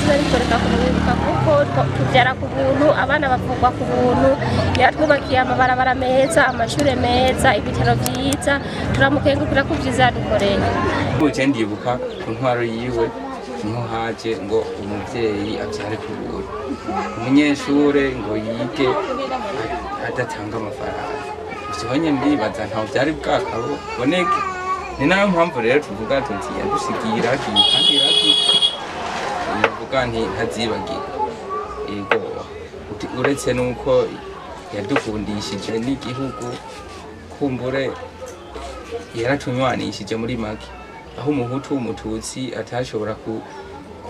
Izina rikoreka kumwibuka kuko tuvyara ku buntu, abana bavugwa ku buntu, yaratwubakiye amabarabara meza, amashure meza, ibitaro vyiza. Turamukengurukira ku vyiza yadukoreye. Uje ndibuka ku ntwaro yiwe niho haje ngo umuvyeyi avyare ku buntu, umunyeshure ngo yige adatanga amafaranga. Ivyo nyene ndibaza ntaho vyari bwakaboneke. Ni nayo mpamvu rero tuvuga tuti yadusigiye iragi, kandi iragi nuvuga nti ntazibagira. Yego, uretse nuko yadukundishije n'igihugu, kumbure yaratunywanishije muri make, aho umuhutu, umututsi atashobora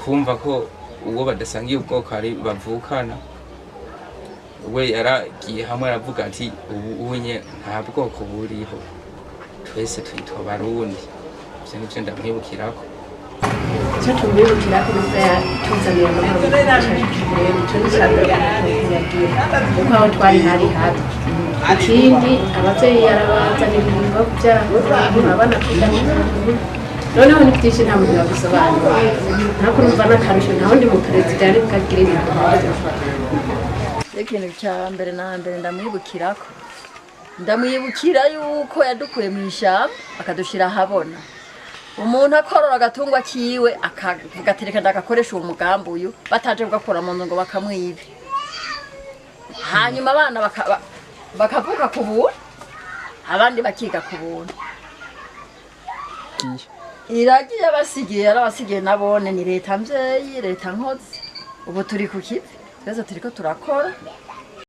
kumva ko uwo badasangiye ubwoko ari bavukana. We yaragiye hamwe aravuga ati: "Ubu unye nta bwoko buriho, twese twitwa Barundi." Ivyo nivyo ndamwibukirako. Icyo tumwibukira ko nuko yatuzaniye amahoro mu gihugu cyacu cy'Uburundi. Icyo ni icya mbere tuyagira, kuko aho twari hari habi. Ikindi, ababyeyi yarabazanira ibintu byo kubyara ku buntu, abana kwiga ku buntu. Noneho ni byinshi, nta muntu yabisobanura. Ntabwo urumva n'akarusho, nta wundi muperezida yari bwagire ibintu nk'ibyo. Ikintu cya mbere na mbere ndamwibukirako, ndamwibukira yuko yadukuye mu ishyamba akadushyira ahabona. Umuntu akorora agatungwa kiwe akavuga ati: "Reka ndagakoresha uwo mugambi uyu," bataje kugakura mu nzu ngo bakamwibe. Hanyuma abana bakavuka ku buntu, abandi bakiga ku buntu. Iragi yabasigiye, yarabasigiye nabone ni leta mvyeyi, leta nkozi. Ubu turi ku kivi, twese turiko turakora.